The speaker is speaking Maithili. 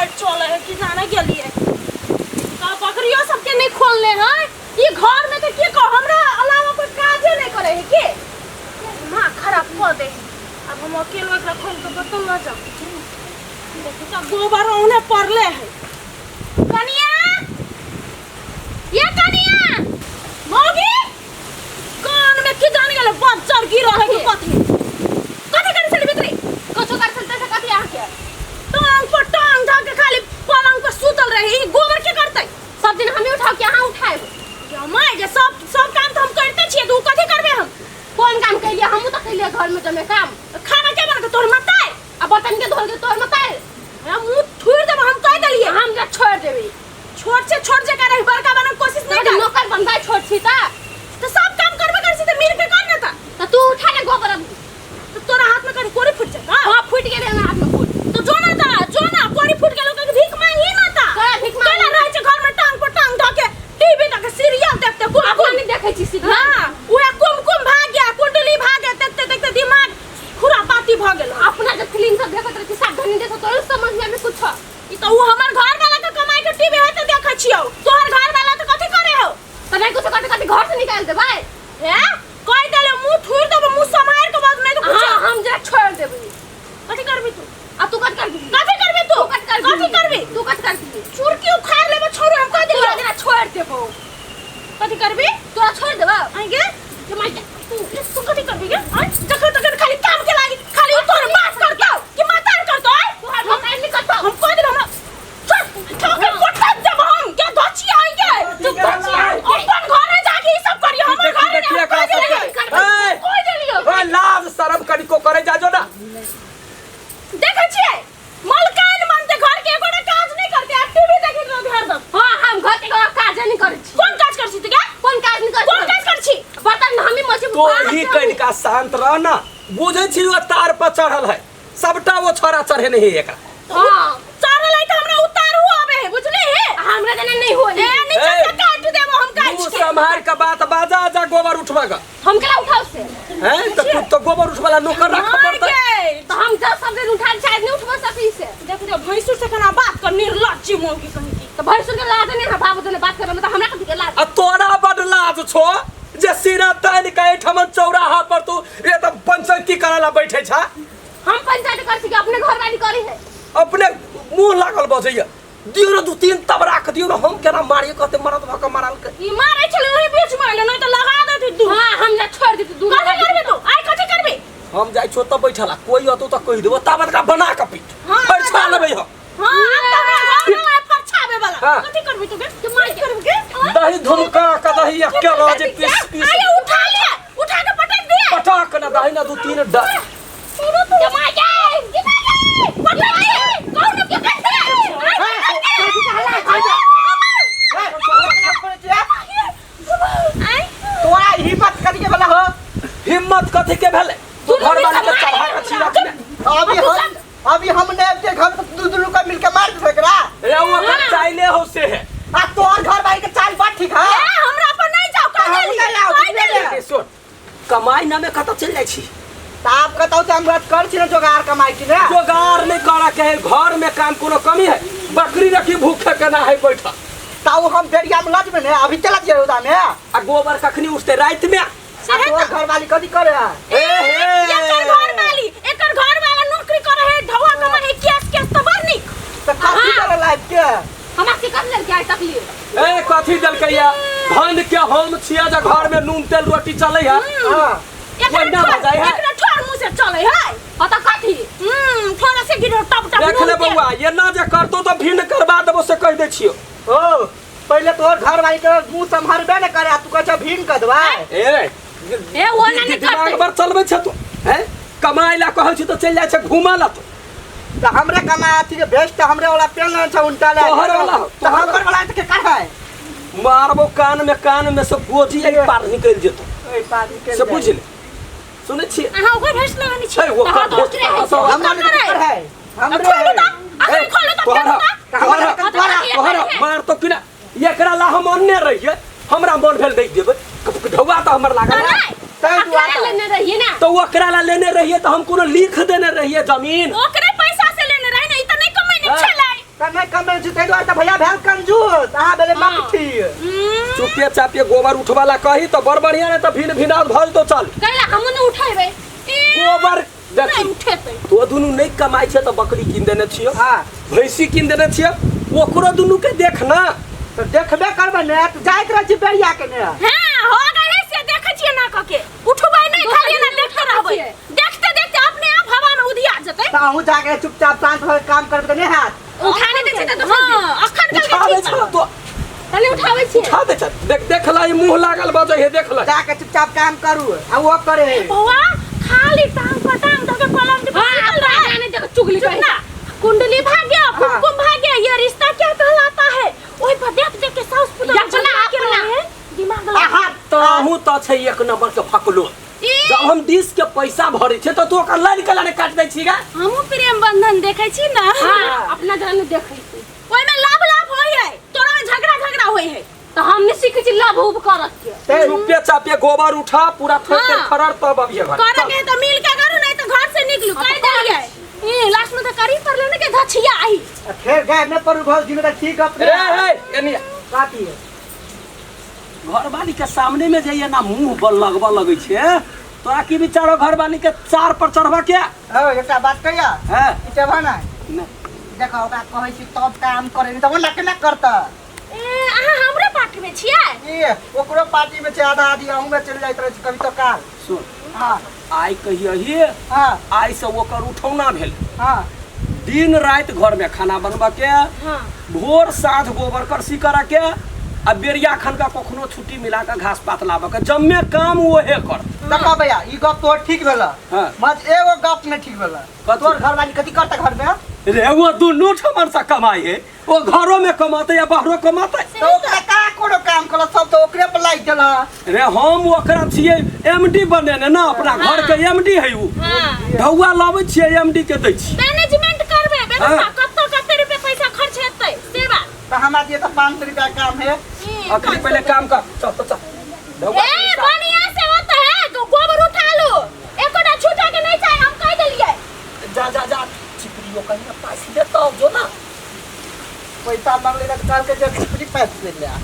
लाइट चले है कि जाने गेलिए तो बकरियो सबके नहीं खोलने है। ई घर में तो की कह, हमरा अलावा कोई काजे नहीं करे है के माँ खराब कर दे है। अब हम अकेले एकरा खोल के बतल न जाओ। देखी तो गोबर औने पड़ले है। कनिया, ये कनिया मौगी कान में की जान गेले बच्चर गिर है कि कथी कथी करे छली भीतरी? कछो कर चलते से कथी अहाँ के? टांग पर टांग धऽ के खाली पलंग पर सुतल रहे। ई गोबर के करतै? सब दिन हमी उठाओ कि अहाँ उठाएब? माय जे सब सब काम तऽ हम करिते छियै, तऽ उ कथी करबै हम? कोन काम कैलियै? हमहूँ तऽ कैलियै घर में जमे काम। खाना के बना के तोहर मताय? आ बर्तन के धोल के तोहर मताय? हम मुँह थुरि देबो, हम कहि देलियै। हम जे छोड़ देबै। छोट से छोट जे करे बड़का बनक कोशिश नहीं कर। नौकर बनबै छोट छी तऽ। तऽ सब काम करबे करै छी तऽ मिल के कर ना तऽ। तऽ तू उठा ले गोबर अब। तऽ तोरा हाथ में कहीं कोरी फूट जेतौ? हाँ, फूट गेलै हमरा हाथ में कोरी। तऽ जो ना तऽ, जो ना, कोरी फूट गेलौ तऽ भीख मांगही ना तऽ। तोरा भीख मांगही? केना रहै छै घर में टांग पर टांग धऽ के टीवी देख के सीरियल देखते कुम अपना कुम। नहीं देखै छी सीरियल। हाँ, उहे कुम कुम भाग्य कुंडली भाग्य देखते देखते दिमाग खुरापाती भऽ गेल। अपना जे फिल्म सब देखैत रहै छी सावधानी देखो तोरो समझ में आबै कुछ। ई तऽ उ हमर घर वाला के कमाई के टीवी है तऽ देखै छियौ, तोहर घर वाला तऽ कथी करे हौ? तऽ नहीं कुछ करते कथी घर से निकाल देबै? हे कहि देले मुंह थुरि देबो, मुंह सम्हारि के बात नहीं तऽ कुछ। हाँ, हम जरा छोड़ देबै। कथी करबी तू? आ तू कट करबी? कथी करबी तू? तू कट करबी? कथी करबी? तू कट करबी? चुरकी उखाड़ लेबो छोड़ू, हम कहि तोरा देलियौ। जरा छोड़ देबो। कथी करबी? तोरा छोड़ देबो। आइ गे के माय के तू तू कथी करबी गे? आइ जखन तखन खाली काम के लागी खाली उ तोहर बाप करतौ कि मातार करतौ? आइ तोहर मातार नहीं करतौ। हम कहि देलौ हमरा छोड़ ठोके पटक देब हम के धचिया आइ गे। तू धचिया आइ गे। अपन घरे जाके ई सब करियो, हमर देखी, घरे देखी नहीं, हम एकरा कहि देलियौ। सबके। ए! कहि देलियौ। ओए लाज शरम कनिको करे जाजो ना। देखै छियै मलकाइन बनते घर के एकोटा काज नहीं करते आ टीवी देखैत रहत हरदम। हाँ, हम घर के कोनो काज नहीं करै छी। कोन काज करै छी तू गे? कोन काज नहीं करै छी? कोन काज करै छी? बर्तन हमी मची तो ही कनिका शांत रह ना, बुझै छी ओ तार पर चढ़ल है सबटा, वो छोरा चढ़े नहीं है एकरा। हाँ, चढ़ल है तऽ हमरा उतारू आवे है, बुझली है? हमरा देने नहीं होई। ए नीचा ए! से काट देबो हम काट मुंह के। सम्हार के बात बाजा जा गोबर उठवा का। हम केला उठाओ से? हैं तो तू तो गोबर उठवाला नौकर रख मार पड़तै। गे। तो हम जब सब दिन उठा शायद नहीं उठबो सकी से। देख दे भैंसुर से केना बात कर, निर्लज्ज मौगी कहीं की। तो भैंसुर के लाज नहीं है, बाबू जने बात करे में तो हमरा कथी के लाज? आ तोरा बड लाज छो जे सीना तानि के एठमन चौराहा पर तू एकदम पंचायती करे ला बैठे छा। हम पंचायत कर छी कि अपने घर वाली करी है? अपने मुंह लागल बजैया, दियौ ने दू तीन तब राख दियौ ने, हम केना मारियो कहते मरद भऽ के मारल के। ई मारै छलै ओही बीच में आइलो, नहीं तऽ लगा देती दू। हाँ, हम जा छोड़ देती दू। कथी करबी तू? आइ कथी करबी? हम जाइ छियौ तब बैठला कोई अतौ तऽ कहि देबो ताबत एकरा बना के पीट हाँ, फरिछा लेबै हम। हाँ, आब तऽ हमरा घर में आइ फरछाबे वाला। हाँ। कथी करबी तू गे? तू मार करबी गे? आँ? दही धुमका के दही एके बाजे पीस पीस। आइए उठा ले, उठा के पटक दिए। पटक न दही न दू तीन ड सुनो तू। जमा गे, जमा गे, पटक दिए। कौन ने पटक दिए? आइ तोरा हिम्मत कथी के भेला हो? हिम्मत कथी के भेलै? तू घर वाला के चढ़ा के छी रखने। अभी हम नहीं आबते घर तो दू दू का मिलके मार देबे एकरा। रे ओ ओकर चाइले हो से है। आ तोहर घर भाई के चाल बात ठीक है? ए, हमरा पर नहीं जाओ, कह हम देली। नहीं आओ, कह देली। ए, सुन, कमाई ना में कतऽ चलि जाइ छी? त आप कतौ से हम बात कर छी ना जोगार कमाई छी ना। जोगार नहीं करे के है, घर में काम कोनो कमी है? बकरी रखी भूखे के ना है बैठल। त उ हम बेरिया में लजबे ने, अभी चला जियो उदा में। आ गोबर कखनी उठते राति में? आ तोहर घर वाली कथी करे है? ए हे। एकर घर वाली, एकर घर वाला नौकरी करे है, ढौआ कमाई है, केस केस तऽ बड़ नीक। त कथी करे लाइफ के? हमरा से कब लड़के आइ तकलीफ? ए कथी देलकै या धन के हम छियै जे घर में नून तेल रोटी चलै है। हां। एकरा ओहिना भऽ जाइ है। एकरा ठोर मुँह से चलै है। हाँ तऽ कथी? थोड़ा से गिरो टप टप देख नून ले तेल। बौआ, एना जे करतौ तऽ भिन्न करबा देबो से कहि दै छियौ। ओ पहिले तोहर घर वाली के मुंह सम्हारबे न करे आ तू कहै छ भीन कर देबै। ए ए ओ ना नहीं दिमाग करतै। पर चलबै छै तू हैं? कमाइ ला कहै छी तऽ चलि जाइ छै घूमऽ ला तू। त हमरे कमाई अथी के भेज त हमरे वाला पेन लेने छ उनटा ले। तोहर वाला हो, त तोहर हमर वाला त के कर है? मारबो कान में, कान में से गोजी एहि पार निकलि जेतौ। ओइ पार निकलि से जाय। बुझि ले। सुनै छियै? अहाँ ओकर भेष लगेने छियै? है, ओकर तोहर भेष दोसरे है। सब- हमरा नहीं कर है। हमरे खोलू है। तऽ, अखन खोलू तऽ, तोहर फेरू तऽ। तोहर तोहर तोहर मार तो कि ना एकरा ला हम अन्ने रहियै, हमरा मन भेल दै देबै, ढौआ तऽ हमर लागल है। नहि, तै अकरा दुआरे लेने रहिए ना। तऽ ओकरा ला लेने रहियै तऽ हम कोनो लिख देने रहियै जमीन? ओकरे पैसा से लेने रहे ने, ई तऽ नहि कमेने हाँ। छलै। त नहि कमे छी ताहि दुआरे त भैया भेल कंजूस, अहाँ भेलै मक्खी। चुपे चापे गोबर उठवाला कही तो बड़ बढ़िया, नहीं तो भिन भिनाउज भऽ जेतौ। चल कैला हमहूँ नहि उठेबै। ए, गोबर नहि देखी उठेतै। तो दुनू नहीं कमाइ छै तऽ बकरी कीन देने छियौ, हाँ भैंसी कीन देने छियौ, ओकरो दुनू के देख ना। तऽ देखबे करबै ने, तू जाइत रहै छी बेरिया के ने। हाँ हो गए से देखै छियै ना कके उठबै नहीं, खाली ना देखते रहबै, देखते देखते अपने आप हवा में उधिया जेतै। तऽ अहूँ जाके चुपचाप शांत भऽ के काम करबै तऽ नहि हैत। उठा नहि दै छै तऽ दोसर दिन। हाँ अखन कल उठा के दै ठीक छौ तो खाली उठाबै छियै। उठा दै छ, देख देख ला, ई मुँह लागल बजै हे, देख ला। जाके चुपचाप काम करू आ ओ करे है। बौआ खाली टांग पर टांग धके पलंग पे हाँ सुतल अपना रहे। जाने देखो चुगली चुप कही। ना, कुंडली भाग्य कुमकुम भाग्य ये रिश्ता क्या कहलाता है, ओहि पर देख देख के साउस पुतोह अपना- झगड़ा के अपना। रहे हैं, दिमाग लगा। अहाँ तहूँ तऽ छै एक नंबर के फकलो। जब हम डिश के पैसा भरै छियै तऽ तू ओकर लाइन के लाइन काटि दै छी गा। हमहूँ प्रेम बंधन देखै छी ना। हाँ अपना जाने देखै छी। ओहिमे लाभ लाभ होइ है, तोरा में झगड़ा झगड़ा होइ है। तऽ हम नहि सीखै छी लभ उभ करत के। चुपे चापे गोबर उठा पूरा थोड़ हाँ। खरर तब अबिहे घर। करे के है तो मिल के करू, नहीं तो घर से निकलू। हाँ, कर तो कर। देलियै ई लास्ट में तो करी पर लेने के धछिया आई। फेर गाय नहि पड़ू भऽ जिम्मेदार ठीक अपने। रे हे एनी काटी घरवाली के सामने में जाइए ना मुंह बल लगबऽ लगै छै, तोरा की विचारो घरवाली के चार पर चढ़बा के? हौ एकटा बात कहिया हैं ई चबा ना नहि। देखो ओकरा कहै छी तब काम करे, नहीं तऽ ओ लक ना करता। ए अहाँ हमरे पार्टी में छियै? ई ओकरो पार्टी में छै आधा आधी, अहूँ में चलि जाइत रहै छी कभी तो काल। सुन हाँ आइ कहियही हाँ आइ से ओकर उठौना भेल। हाँ दिन राति घर में खाना बनबऽ के, हाँ भोर साँझ गोबर करसी करऽ के आ बेरिया खन का कखनो छुट्टी मिला के घास पात लाबऽ के, जम्मे काम ओहे कर। देखो भैया ई गप तोहर ठीक भेल। हाँ। मज एगो गप नहीं ठीक भेल। कथी? तोहर घरवाली कथी करता घर में? रे वो दुनू ठमन से कमाई है, वो घरो में कमाते या बाहरो कमाते। तो ओकरा का कोनो काम करल, सब तो ओकरे पर लागि गेल। रे हम ओकरा छियै एमडी बनेने ना, अपना घर के एमडी है उ। हाँ ढौआ लाबै छियै एमडी के दै छियै। मैनेजमेंट करबै व्यवस्था, हाँ। कत्तो कते रुपए पैसा खर्च हेतै से बात। तो हमरा दिए तो 500 रुपया काम है। ई, अखनी पहले काम कर, चल चल चल। ढौआ ए बढ़िया से होता है तो गोबर उठा लो, एकोटा छूटा के नहीं चाहे, हम कह देलियै। जा जा जा चिपरियो कहीं ना पैसा देता जो ना। पैसा मांगले तो कहल के जे छिपरी पैसा ले लिया।